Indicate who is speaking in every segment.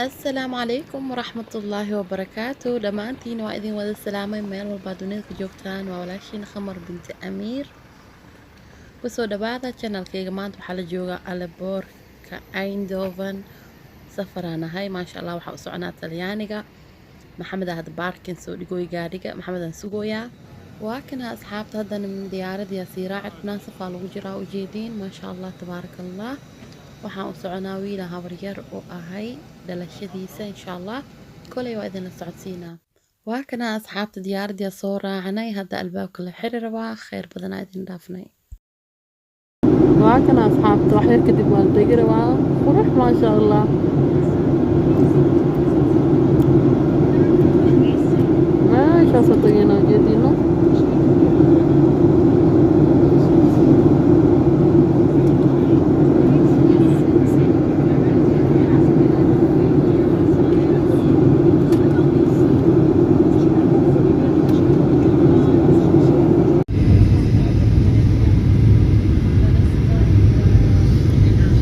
Speaker 1: Asalaamu calaykum waraxmatullaahi wabarakaatu. Dhammaantiin waa idin wada salaamay meel walbaa dunida ka joogtaan. Waa walaashiin Khamar binti Amiir. Kusoo dhawaada channelkayga. Maanta waxaa la joogaa airportka Eindhoven. Safaraan ahay, maasha Allah. Waxaa u soconaa Talyaaniga. Maxamed hadda parking soo dhigooy gaadhiga. Maxamedaan sugooyaa. Waa kana asxaabta, haddana diyaaradii sii raacibnaa. Safaa lagu jiraa, ujeediin. Maasha Allah, tabaaraka Allah. Waxaan u soconaa wiila habaryar u ahay dhalashadiisa, insha Allah. Koley waa idinla socodsiinaa. Waa kana asxaabta, diyaaradii soo raacnay. Hadda albaabka la xiri rabaa. Kheyr badanaa idin dhaafnay.
Speaker 2: Waa kana asxaabta, wax yar kadib waan tegi rabaa. Qurux, maasha Allah. Meeshaasoo tagayna, ujeediino.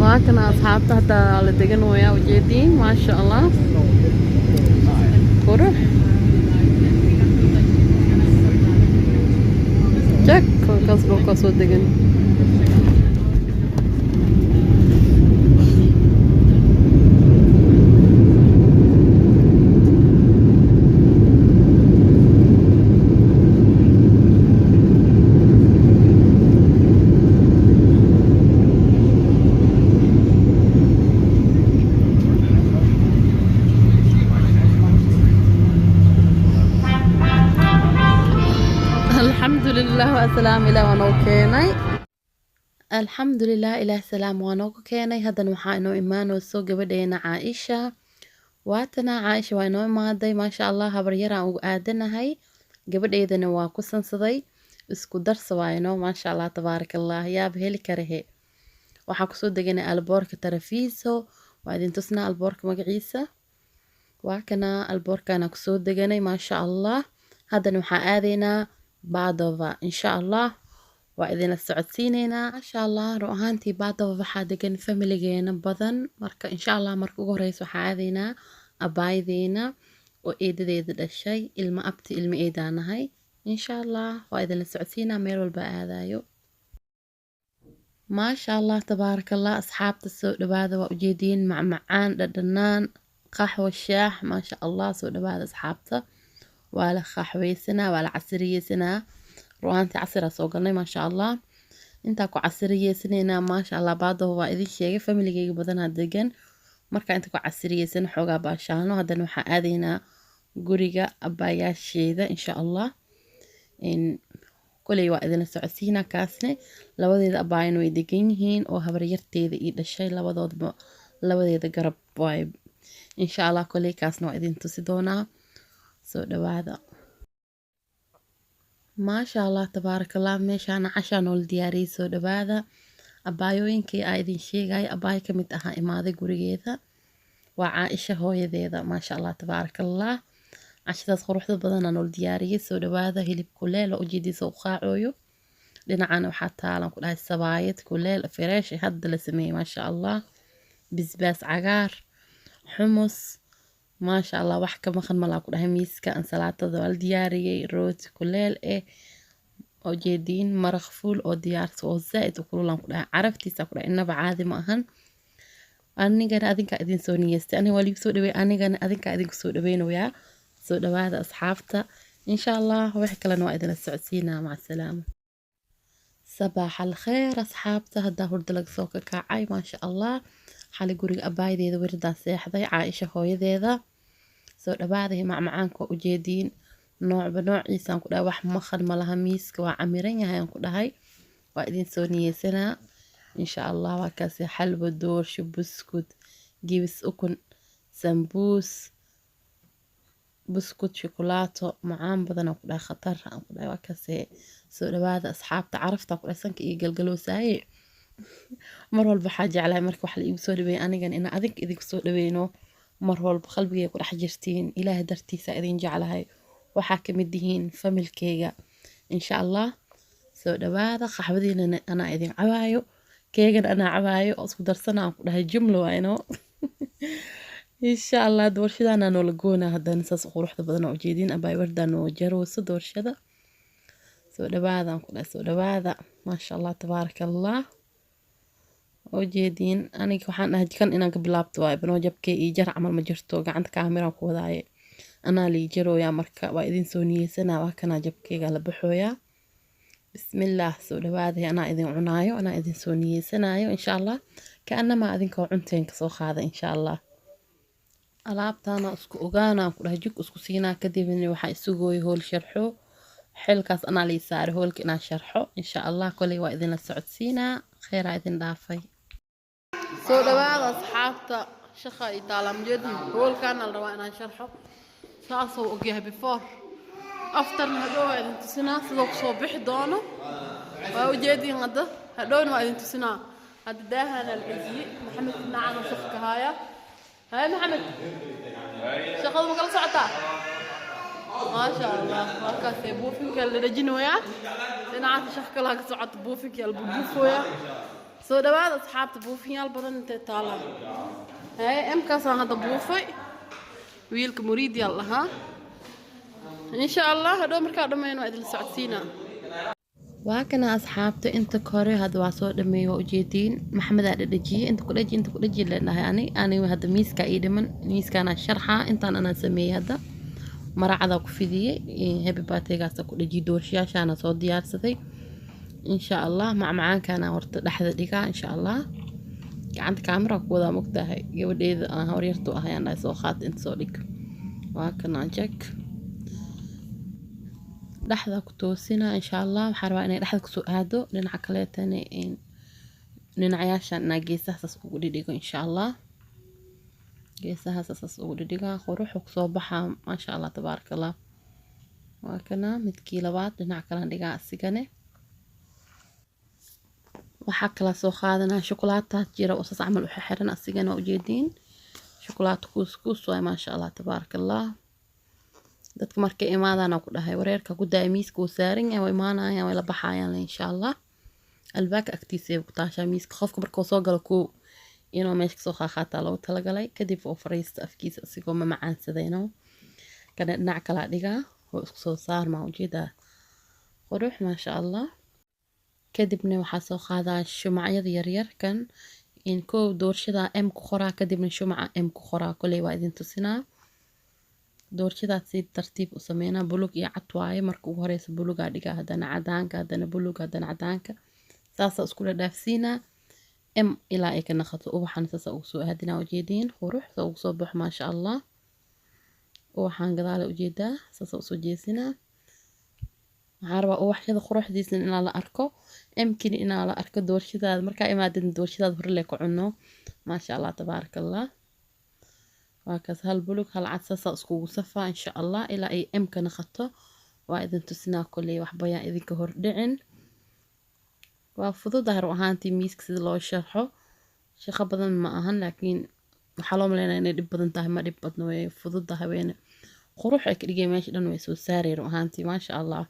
Speaker 2: Waa kana asxaabta, hadda la degan wayaa, ujeediin. Maasha Allah, qurux. Jak kolkaas dhulkaa soo degan.
Speaker 1: Alxamdulilah, waa salaam. Ilaah waa noo keenay. Alxamdulilah, ilaah salaam waa noogu keenay. Haddana waxaa inoo imaanayso gabadheena Caaisha. Waatana Caaisha, waa inoo imaaday, maasha Allah. Habaryaraan ugu aadanahay, gabadheydana waa ku sansaday. Isku darsa waayno, maasha Allah, tabaaraka Allah. Yaaba heli karahe. Waxaa kusoo deganay airportka Treviso. Waa idin tusnaa airportka magaciisa. Waa kana airportkana kusoo deganay, maasha Allah. Haddana waxaa aadaynaa Padova, insha Allah. Waa idinla socodsiineynaa, maasha Allah. Run ahaantii Padova waxaa degan familigeena badan. Marka insha Allah, marka ugu horeysa waxaa aadaynaa abaayadeena oo eedadeeda dhashay. Ilma abti, ilma eedaanahay. Insha Allah waa idinla socodsiinaa meel walba aadayo. Maasha Allah, tabaaraka Allah. Asxaabta, soo dhawaada. Waa ujeediin, macmacaan, dhadhanaan, qaxwo, shaax, maasha Allah. Soo dhawaada asxaabta. Waa la qaxweysanaa, waa la casiriyeysanaa. Ru'aantii casiraa soo galnay, maasha Allah. Intaa ku casiriyeysanaynaa, maasha Allah. Padova waa idin sheegay, familigeyga badanaa degan. Marka inta ku casiriyeysan, xoogaa baashaalno. Haddana waxaa aadaynaa guriga abaayaasheeda, insha Allah. Koley waa idinla socodsiinaa kaasne. Labadeeda abaayana way degan yihiin oo habaryarteeda ii dhashay, labadoodba labadeeda garab waay. Insha Allah koley kaasna waa idin tusi doonaa. Soo dhawaada. Maasha Allah, tabaaraka Allah. Meeshaana cashaa noola diyaariyey. Soo dhawaada. Abaayooyinkii aa idin sheegaya, abaayo ka mid ahaa imaaday gurigeeda. Waa Caaisha hooyadeeda. Maasha Allah, tabaaraka Allah. Cashadaas quruxda badanaa noola diyaariyey. Soo dhawaada. Hilib kuleel oo ujeediisa u qaacooyo. Dhinacana waxaa taalan ku dhahay sabaayad kuleel fresh hadda la sameeyey, maasha Allah. Bisbaas cagaar, xumus, maasha Allah. Wax ka maqan malaa ku dhahay miiska. Ansalaatada waa la diyaariyey, rooti kuleel eh ujeediin, maraq fuul oo diyaarsan oo zaaid u kululaan ku dhahay. Caraftiisa ku dhahay inaba caadi ma ahan. Anigana adinkaa idin soo niyeystay. Aniga waa liigu soo dhaweey, anigana adinkaa idinku soo dhaweynayaa. Soo dhawaada asxaabta. Insha Allah wixii kalena waa idinla socodsiinaa. Maca salaama. Sabaax alkheer asxaabta. Haddaa hurda laga soo kakacay, maasha Allah. Xalay guriga abaayadeeda weridaa seexday, Caaisha hooyadeeda. Soo dhawaaday. Macmacaanka waa ujeediin, noocba noociisaan ku dhahay. Wax maqan malaha miiska, waa camiran yahay aan ku dhahay. Waa idin soo niyeysanaa, insha Allah. Waa kaasi xalwo, doorsho, buskud, gibis, ukun, sambuus, buskud, shukulaato macaan badan aan ku dhahay, khatar aan ku dhahay. Waa kaasi. Soo dhawaada asxaabta. Carafta ku dhahay sanka iyo galgaloosaaye. Mar walba waxaa jeclahay marka wax la iigu soo dhaweeyo, anigana inaan adinka idinku soo dhaweyno. Mar walba qalbigayga ku dhex jirtiin. Ilaahay dartiisa idin jeclahay. Waxaa ka mid yihiin familkeyga, insha Allah. Soo dhawaada. Qaxwadiina anaa idin cabaayo, keegana anaa cabaayo, oo isku darsana aan ku dhahay. Jumlo waa inoo. Insha Allah doorshadaana noola goonaa haddana saas quruxda badan oo ujeedin abaay wardaa noo jarooso doorshada. Soo dhawaadaan ku dhahay, soo dhawaada, maasha Allah tabaaraka Allah. Ujeediin aniga waxaan dhahay kan inaan ka bilaabto waaye, banoo jabkee iyo jar camal ma jirto, gacanta kaamiraan ku wadaaye, anaa lii jarooyaa. Marka waa idin soo niyeysanaa, waa kanaa jabkeyga la baxooyaa. Bismillaah, soo dhawaaday, anaa idin cunaayo, anaa idin soo niyeysanaayo insha Allah, kaanamaa idinkoo cunteen kasoo qaada insha Allah. Alaabtaana isku ogaana ku dhahay, jug isku siinaa, kadibna waxaa isugooyo hool sharxo. Xilkaas anaa lii saaray hoolka inaan sharxo insha Allah. Koley waa idinla socodsiinaa, kheyraa idin dhaafay.
Speaker 2: Soo dhawaada asxaabta, shaqa iyo taalamjeedin hoolkaana la rabaa inaan sharxo. Saasuu ogyahay before, afterna hadhow waa idin tusinaa sidoo kusoo bixi doono. Waa ujeediin hadda, hadhowna waa idin tusinaa. Hadda daahana la dhejiyey. Maxamed dhinacana shaqa ka haaya. Haye Maxamed, shaqadu ma kala socotaa? Maasha Allah, halkaasee buufinka la dhejinayaa, dhinacaas shaqa kalaa ka socota, buufinka la buufuuyaa. Soo dhawaada asxaabta, buufinyaal badan intay taalaa. Haye, emkaasaan hadda buufay, wiilka muriid yaa lahaa. Insha Allah hadhow markaa dhammayn waa idinla socodsiinaa.
Speaker 1: Waa kana asxaabta, inta kore hadda waa soo dhameeyey, waa ujeediin. Maxamedaa dhadhajiyey, inta ku dhaji, inta ku dhaji leedhahay. Ani hadda miiska ii dhiman, miiskaana sharxaa. Intaan anaa sameeyey, hadda maracadaa ku fidiyey, happy birthday-gaasa ku dhajiyey, doorshayaashaana soo diyaarsaday insha Allah. Macmacaankaana horta dhexda dhigaa insha Allah. Gacanta kaamira ku wadaa, mogtahay, gabadheeda aan horyartu ah ayaan dhahay soo qaata, inta soo dhig. Waa kana jak dhexda ku toosina insha Allah. Waxaa rabaa inay dhexda kusoo aado, dhinaca kaleetana dhinacayaashan inaa geesaha saas ugu dhidhigo insha Allah. Geesaha saas ugu dhidhigaa, quruxu kusoo baxaa, maasha Allah tabaaraka Allah. Waa kana midkii labaad, dhinaca kalena dhigaa asigane. Waxaa kala soo qaadanaa shukulaataa jira oo saas camal u xiran, asigana waa ujeediin, shukulaato kuus kuus waay, maasha Allah tabaaraka Allah. Dadka markay imaadaan ku dhahay wareerka ku daaya, miiska wuu saaran yahay, way imaanayaan, way la baxayaan insha Allah. Albaabka agtiisa ay ku taashaa miiska, qofka markuu soo galo kow inuu meesha kasoo qaaqaataa loogu talagalay, kadib oo fariista afkiisa asigoo ma macaansadayno. Kana dhinac kalaa dhigaa oo isku soo saarmaa, ujeedaa, qurux, maasha Allah. Kadibna waxaa soo qaadaa shumacyada yaryar kan in kow doorshada M ku qoraa, kadibna shumaca M ku qoraa. Koley waa idin tusinaa doorshadaas si tartiib u sameynaa. Bulug iyo cad waaye. Marka ugu horeysa bulugaa dhigaa, haddana cadaanka, haddana bulug, haddana cadaanka, saasaa isku dhadhaafsiinaa M ilaa ay ka naqato. Ubaxan saasa ugu soo aadinaa, ujeediin, qurux sa ugu soo baxo, maasha Allah. Ubaxan gadaala ujeedaa, saasa usoo jeesinaa. Waxaan rabaa ubaxyada quruxdiisna inaa la arko, emkini inaa la arko. Doorshadaada markaa imaadin, doorshadaada hore lee ku cuno, maasha Allah tabaaraka Allah. Waa kaas, hal bulug hal cad saasaa iskugu safaa insha Allah ilaa ay M ka naqato. Waa idin tusinaa kolley, waxba yaan idinka hordhicin. Waa fududahay run ahaantii miiska sida loo sharxo, shaqo badan ma ahan, laakiin waxaa loo maleynaya inay dhib badan tahay. Ma dhib badno, way fududahay, weyne qurux ay ka dhigay meesha dhan, way soo saaray run ahaantii, maasha Allah.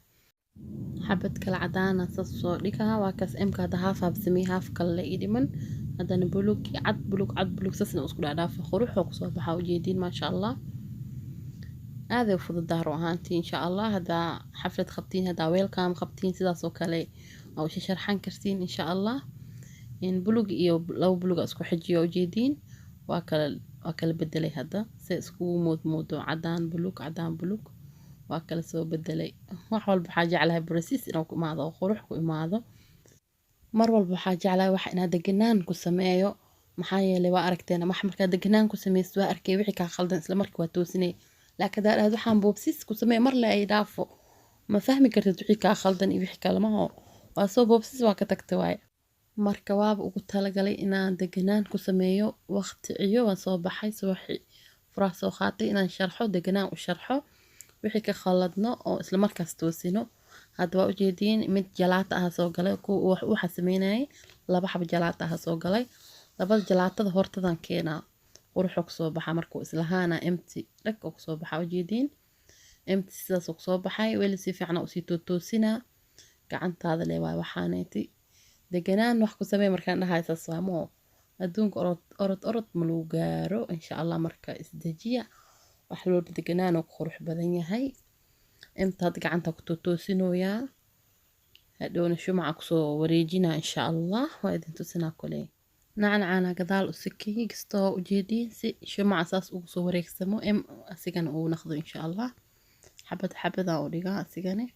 Speaker 1: Xabad kale cadaana saas soo dhigaa. Waa kaas M-ka hadda haaf haaf sameeyey, haaf kale la ii dhiman. Haddana bulug cad, bulug cad, bulug, saasna isku dhaadhaafa, quruxoo kusoo baxaa, ujeediin, maasha Allah. Aaday u fududahay run ahaantii insha Allah. Haddaa xaflad qabtiin, haddaa welcome qabtiin, sidaas oo kale waa u sharxan kartiin insha Allah. In bulug iyo laba buluga isku xijiyo, ujeediin, waa kala bedelay hadda se iskugu moodmoodo, cadaan bulug, cadaan bulug, waa kala soo bedelay. Wax walba waxaa jeclahay process inuu ku imaado oo qurux ku imaado. Mar walba waxaa jeclahay wax inaa deganaan ku sameeyo, maxaa yeelay waa aragteen, wax markaa deganaan ku sameysid waa arkay wixii kaa khaldan, isla markii waa toosinay. Laakiin hadaa dhahdo waxaan boobsis ku sameey, mar le ay dhaafo, ma fahmi kartid wixii kaa khaldan iyo wixii kalemaho, waa soo boobsis, waa ka tagta waaye. Marka waaba ugu talagalay inaan deganaan ku sameeyo. Waqti ciyo waan soo baxay subaxi, furaha soo qaatay inaan sharxo, deganaan u sharxo, wixii ka khaladno oo isla markaas toosino. Hadda waa ujeediin, mid jalaata ah soo galay, kuwa waxa sameynayay laba xabo jalaata ah soo galay. Labada jalaatada hortadan keenaa, quruxoo kusoo baxa markuu islahaana empty dhag oo kusoo baxa, ujeediin, empty sidaas oo kusoo baxay. Weli si fiican usii tootoosinaa, gacantaada le waay. Waxaaneeti deganaan wax ku samee markaan dhahay saas waa moo. Adduunka orod orod orod ma lagu gaaro, insha Allah. Marka isdejiya, wax walba deganaan oo ku qurux badan yahay. Intaad gacanta ku tootoosinoyaa, hadhowna shumaca kusoo wareejinaa, insha Allah. Waa idin tusinaa koley. Nacnacaana gadaal u sikiyey kastoo ujeediin si shumaca saas ugu soo wareegsamo, m asigana uu naqdo, insha Allah. Xabad xabadaa u dhigaa, asigane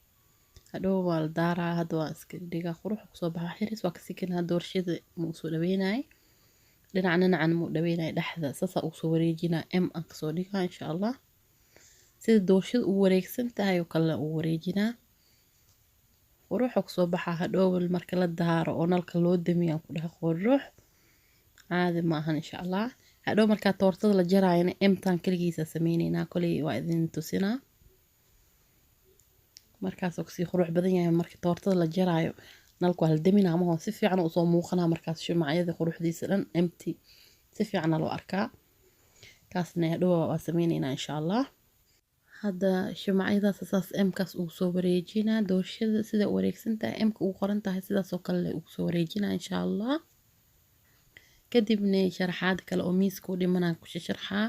Speaker 1: hadhow waa la daaraa. Hadda waa iska dhigaa, qurux kusoo baxa. Xiris waa ka sikinaa. Doorshada ma usoo dhaweynay dhinac, dhinacan ma u dhaweynay, dhexda saasaa ugu soo wareejinaa, m aan kasoo dhigaa, insha Allah. Sida doorshada ugu wareegsan tahay oo kalena ugu wareejinaa, quruxa kusoo baxaa. Hadhow marka la daaro oo nalka loo damiyaan ku dhaha, qurux caadi ma ahan, insha Allah. Hadhow markaa toortada la jaraayana emtaan keligiisa sameyneynaa, koley waa idin tusinaa. Markaasoo kasii qurux badan yahay marka toortada la jaraayo, nalka waa la daminaa amaho, si fiican usoo muuqanaa markaas shumacyada quruxdiisa dhan, empty si fiicana loo arkaa. Kaasna hadhow waa sameyneynaa, insha Allah. Hadda shumacyadaas saas emkaas ugu soo wareejinaa. Doorshada sida u wareegsan tahay, emka ugu qoran tahay, sidaas oo kale ugu soo wareejinaa, insha Allah. Kadibna sharaxaad kale oo miiska u dhimanaan ku sharxaa.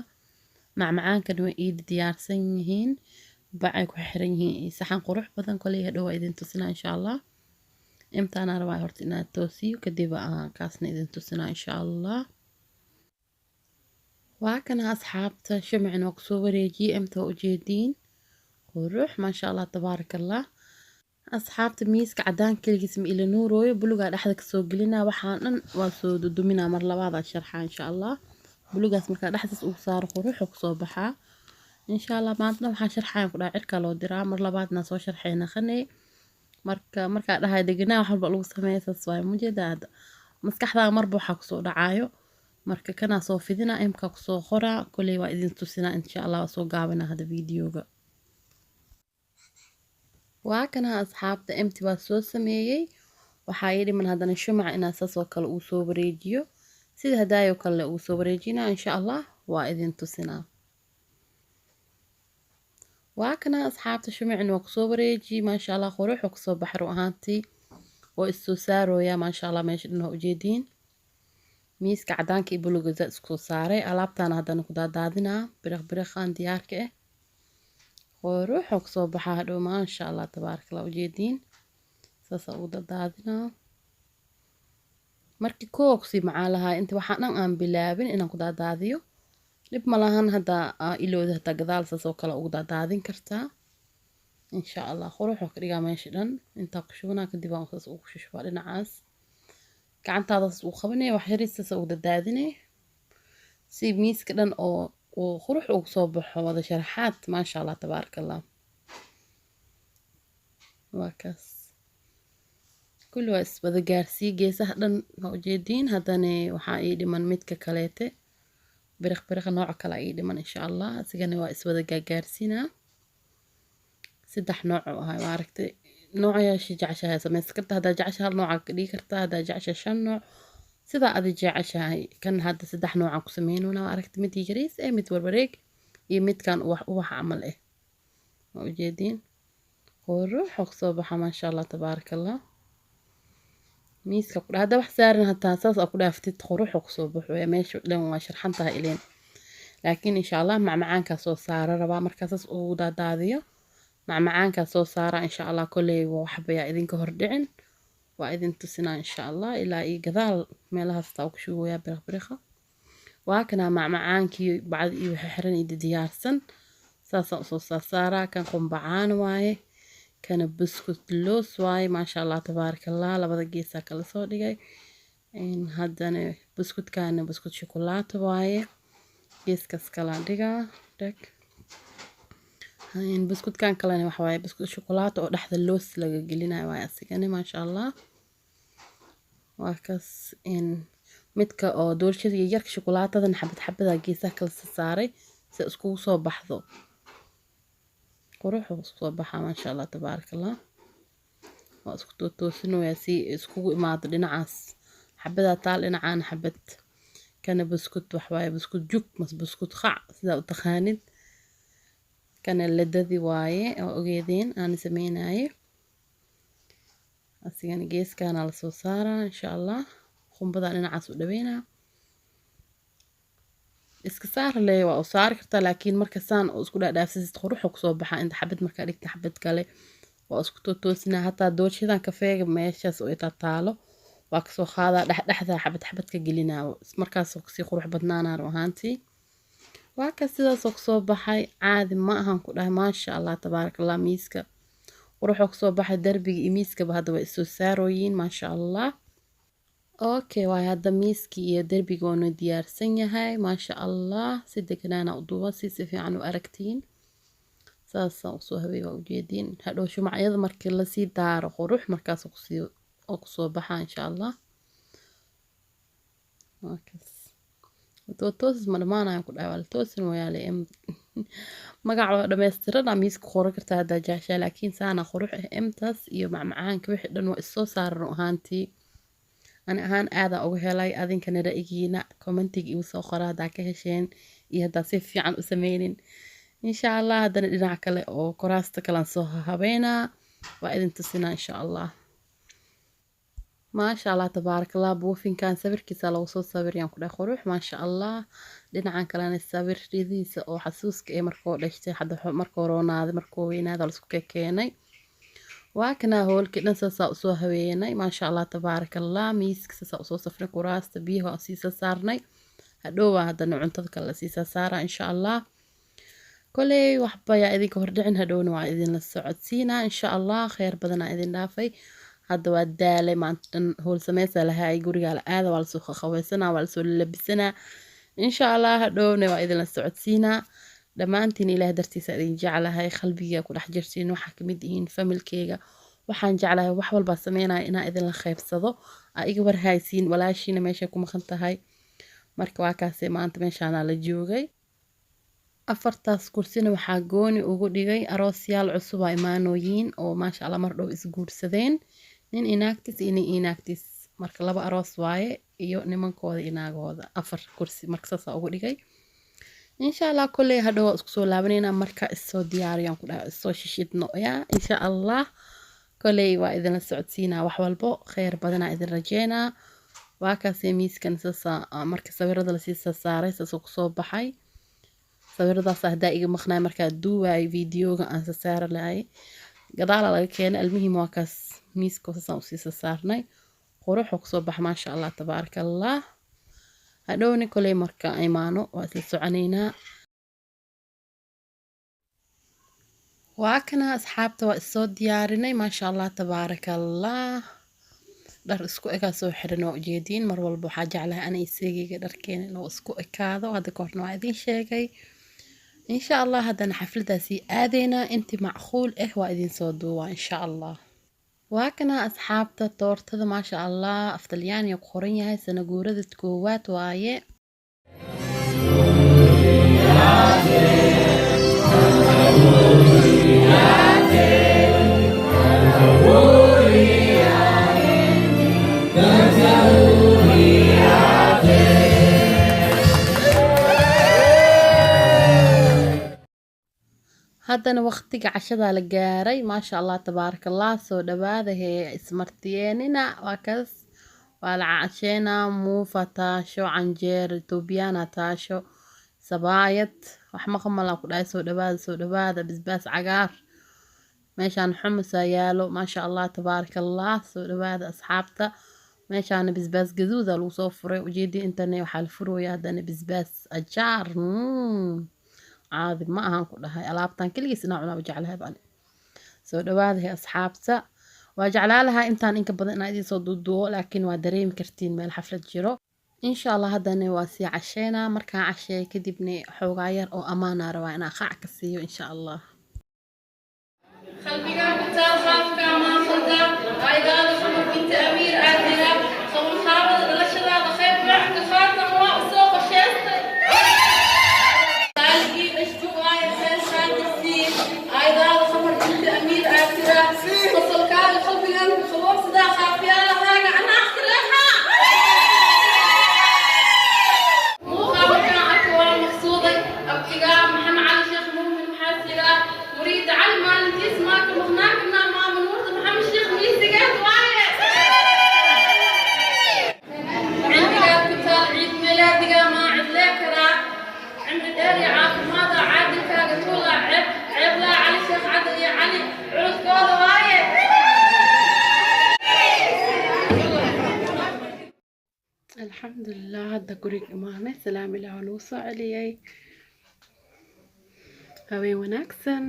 Speaker 1: Macmacaankan way ii diyaarsan yihiin, bacay ku xiran yihiin, saxan qurux badan. Koley hadhow waa idin tusinaa, insha Allah. Intaana rabaa horta inaad toosiyo, kadib aan kaasna idin tusinaa, insha Allah. Waa kana asxaabta, shumacin waa kusoo wareejiyey, emta waa ujeediin, qurux, maasha Allah, tabaaraka Allah. Asxaabta, miiska cadaan keligiis ma ila nuurooyo, bulugaa dhexda kasoo gelinaa. Waxaan dhan waa soo duduminaa, mar labaad sharxaa, insha Allah. Bulugaas markaa dhexdaas ugu saaro, quruxu kusoo baxaa, insha Allah. Maantana waxaan sharxayan ku dhaha cirkaa loo diraa, mar labaadna soo sharxay naqanay. Marka markaa dhahay deganaa wax walba lagu sameeya, saas waaye. Mujeeda hadda maskaxdaa marba waxaa kusoo dhacaayo. Marka kanaa soo fidina, imkaa kusoo qoraa, koley waa idin tusinaa, insha Allah. Waa soo gaabinaa hadda videoga. Waa kana asxaabta, empty waa soo sameeyey. Waxaa ii dhiman haddana shumaca inaa saas oo kale uu soo wareejiyo, sida hadaayoo kale uu soo wareejinaa, insha Allah. Waa idin tusinaa. Waa kana asxaabta, shumacin waa kusoo wareejiyey, maasha Allah, quruxuu kusoo baxay run ahaantii. Oo issoo saarooya, maasha Allah. Meesha dhan waa ujeediin, miiska cadaanka iyo buluga zaa isku soo saaray. Alaabtaana haddana ku daadaadinaa, biriq biriqan diyaarka ah, quruxuu kusoo baxaa hadhow, maasha Allah, tabaaraka Allah. Ujeediin, saasaa ugu daadaadinaa. Markii koo kusii macaan lahaa inta waxaan dhan aan bilaabin inaan ku daadaadiyo, dhib ma lahan. Hadda ilowda hataa gadaal saas oo kale ugu daadaadin kartaa, insha Allah. Quruxuu ka dhigaa meesha dhan. Intaa ku shubanaa, kadib aan saas ugu shushubaa dhinacaas. Gacantaadaas uu qabanaya, wax yariis saas ugu dadaadinay si miiska dhan oo uu qurux ugu soo baxo, wada sharaxaad, maasha Allah, tabaaraka Allah. Waa kaas, kulli waa iswada gaarsii geesaha dhan, waa ujeediin. Haddana waxaa ii dhiman midka kaleete, biriq biriqa nooca kale ii dhiman, insha Allah. Asigana waa iswada gaagaarsiinaa. Saddex nooc oo ahay, waa aragtay. Noocayaasha jeceshahay samaysan karta. Haddaa jeceshahay hal nooca ka dhigi kartaa, haddaa jeceshahay shan nooc, sidaa adi jeceshahay. Kan hadda saddex noocaan ku sameynuna, waa aragtay: mid yariis eh, mid warwareeg iyo midkan ubax ubax camal eh. Waa ujeediin, qurux oo kasoo baxa, maasha Allah, tabaaraka Allah. Miiska ku hadda wax saaran hataa saas aa ku dhaaftid, qurux oo kusoo baxo meesha dhan, waa sharxan tahay ileen. Laakiin insha Allah macmacaankaa soo saara rabaa. Markaa saas ugu daadaadiyo, macmacaankaa soo saara, insha Allah. Kolley waxba yaa idinka hordhicin, waa idin tusinaa, insha Allah. Ilaa iyo gadaal meelahaas taa ku shubayaa biriq biriqa. Waa kanaa macmacaankii, bacdi iyo wixii xiran iyo diyaarsan, saasaan usoo saarsaaraa. Kan qumbacaan waaye, kana buskut loos waaye, maasha Allah, tabaaraka Allah. Labada geesaa kala soo dhigay. Haddana buskutkaana buskut shukulaato waaye, geeskaas kala dhigaa dhag. Buskutkan kalena waxa waaye buskut shukulaato oo dhexda loos laga gelinayo waaye asigana, maasha Allah. Waa kaas midka oo doolshada iyo yarka shukulaatadan xabad xabada geesaha kala saaray si iskugu soo baxdo, qurux isku soo baxaa, maasha Allah, tabaaraka Allah. Waa isku toosinayaa si iskugu imaado. Dhinacaas xabadaa taal, dhinacaan xabad. Kana buskut wax waaye, buskut jug mas buskut qac, sidaa u taqaanid. Kana ladadi waaye oo ogeedeen aan sameynaye, asigana geeskaana lasoo saaraa, insha Allah. Qumbadaa dhinacaas u dhaweynaa. Iska saar le, waa u saari kartaa, laakiin marka saan oo isku dhaadhaafsisid quruxu kusoo baxaa. Inta xabad markaa dhigta, xabad kale waa isku tootoosina. Hataa doorshadan kafeega meeshaas oo itaa taalo waa kasoo qaadaa, dhexdhexda xabad xabad ka gelinaa, markaas kasii qurux badnaanaa. Run ahaantii waa ka sidaasoo kusoo baxay, caadi ma ahan ku dhahay. Maasha Allah, tabaaraka Allah, miiska quruxoo kusoo baxay. Darbiga iyo miiskaba hadda waa isoo saarooyiin, maasha Allah. Okay, waay hadda miiskii iyo derbiga waanu diyaarsan yahay, maasha Allah. Si deganaana u duuba si si fiican u aragtiin. Saasaan usoo habeey, waa ujeediin. Hadhow shumacyada markii lasii daaro qurux markaas kusii oo kusoo baxaa, insha Allah. Waakaas toosis ma dhamaanayan ku dhahay, waa la toosin wayaale. Magac waa dhammaystiran miiska qoran kartaa haddaa jeceshaa, laakiin saana qurux ah. Emtaas iyo macmacaanka wixii dhan waa isoo saaran. Run ahaantii ani ahaan aadaa uga helay. Adinkana ra'yigiina commentiga igu soo qora haddaa ka hesheen iyo haddaa si fiican u sameynin, insha Allah. Haddana dhinac kale oo kuraasta kalaan soo habeynaa, waa idin tusinaa, insha Allah. Maasha Allah, tabaaraka Allah. Buufinkan sawirkiisa lagu soo sawirayaan ku dhahay, qurux, maasha Allah. Dhinacan kalena sawiradiisa oo xasuuska ee markuu dhashtay, hadda markuu roonaaday, markuu weynaaday la isku keenay. Waa kana hoolkii dhan saasaa usoo habeynay, maasha Allah, tabaaraka Allah. Miiska saasaa usoo safnay, kuraasta biyaha waa sii saarnay. Hadhow waa haddana cuntada kale lasii saaraa, insha Allah. Koley waxba yaa idinka hordhicin, hadhowna waa idinla socodsiinaa, insha Allah. Kheyr badanaa idin dhaafay. Hadda waa daalay, maanta dhan howl sameysaa lahaay. Gurigaa la aada, waa lasoo qaqaweysanaa, waa lasoo labisanaa, insha Allah. Hadhowna waa idinla socodsiinaa. Dhammaantiin Ilaah dartiisa idin jeclahay, qalbiga ku dhex jirtiin, waxaa kamid yihiin familkeyga. Waxaan jeclahay wax walbaa sameynaya inaa idinla qaybsado, aa iga warhaysiin walaashiina meeshay ku maqan tahay. Marka waa kaase, maanta meeshaanaa la joogay. Afartaas kursina waxaa gooni ugu dhigay aroosyaal cusub aa imaanooyiin oo maasha Allah mar dhow isguursadeen, nin inaagtiis iyo nin inaagtiis. Marka laba aroos waaye iyo nimankooda inaagooda, afar kursi marka saasaa ugu dhigay, insha Allah. Kolley hadhow waa isku soo laabaneynaa marka isoo diyaariyaan ku dhahay, isoo shishidno yaa, insha Allah. Kolley waa idinla socodsiinaa wax walbo, kheyr badanaa idin rajeynaa. Waa kaasee miiskan saasa marka sawirada lasii saaray saasuu kusoo baxay. Sawiradaas haddaa iga maqnaay markaa duuwaay videoga aan sasaari lahay, gadaala laga keenay. Almuhim waa kaas, miiska saasaan usii sasaarnay, quruxuu kusoo baxa, maasha Allah, tabaaraka Allah. Hadhowni koley marka imaano waa isla soconaynaa. Waa kana asxaabta, waa isoo diyaarinay, maasha Allah, tabaaraka Allah. Dhar isku egaa soo xiran, waa ujeediin. Mar walba waxaa jeclahay ana isagayga dharkeena inuu isku ekaado, hadda ka horna waa idiin sheegay, insha Allah. Haddana xafladaasii aadeynaa, intii macquul ah waa idin soo duubaa, insha Allah. Waa kana asxaabta toortada, maasha Allah, af Talyaaniga ku qoran yahay, sanaguurada koowaad waaye. Haddana waqtiga cashadaa la gaaray, maasha Allah, tabaaraka Allah. Soo dhawaada hee, ismartiyeenina. Waa kaas, waa la casheenaa. Muufa taasho, canjeer Etoobiyana taasho, sabaayad, wax maqmalaa ku dhahay. Soo dhawaada, soo dhawaada. Basbaas cagaar meeshaan, xumusaa yaalo, maasha Allah, tabaaraka Allah. Soo dhawaada asxaabta. Meeshaana basbaas gaduuda lagu soo furay, ujeedii. Intana waxaa la furaya haddana basbaas ajaar. Caadi ma ahan ku dhahay. Alaabtan keligiis inaa cunaa jeclahay baan. Soo dhawaadahay asxaabta. Waa jeclaa lahaa intaan inka badan inaa idiin soo duuduubo, laakiin waa dareemi kartiin meel xaflad jiro, insha Allah. Haddana waa sii casheynaa. Markaan casheeya kadibna xoogaa yar oo ammaanaa rabaa inaa qaac ka siiyo, insha Allah.
Speaker 2: Qalbigaa ku taal qaafka maanfalda aydaada Qamar binta Amiir aadira qabanqaabada dhalashadaada qayb ka qaatan waa usoo qorsheystay. Qaaligii dhashtu waaye heeshaanisiin aydaada Qamar binta Amiir aadira qosolkaaga qalbigan ku qaboobsadaa qaafyaalahaaga anaaqtireexa muuqaa. Markaan arko waa maqsuuday. Abtigaa Maxamed Cali Sheekh Muumin maxaa siraa muriida Cali maalintiis maaka maqnaan karnaa. Maama Nuurta Maxamed Sheekh miisigeed waaye. Cilmigaad ku taal ciid milaadiga maa cidlee karaa.
Speaker 3: Alxamdulilah, hadda guriga imaanay. Salaam ilaah waa nagu soo celiyey. Haween wanaagsan.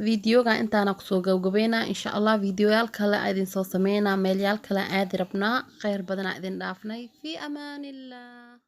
Speaker 1: Videoga intaana kusoo gabgabeynaa. Insha Allah videoyaal kale aa idin soo sameynaa, meelyaal kale aadi rabnaa. Kheyr badanaa idin dhaafnay. Fi amaanillah.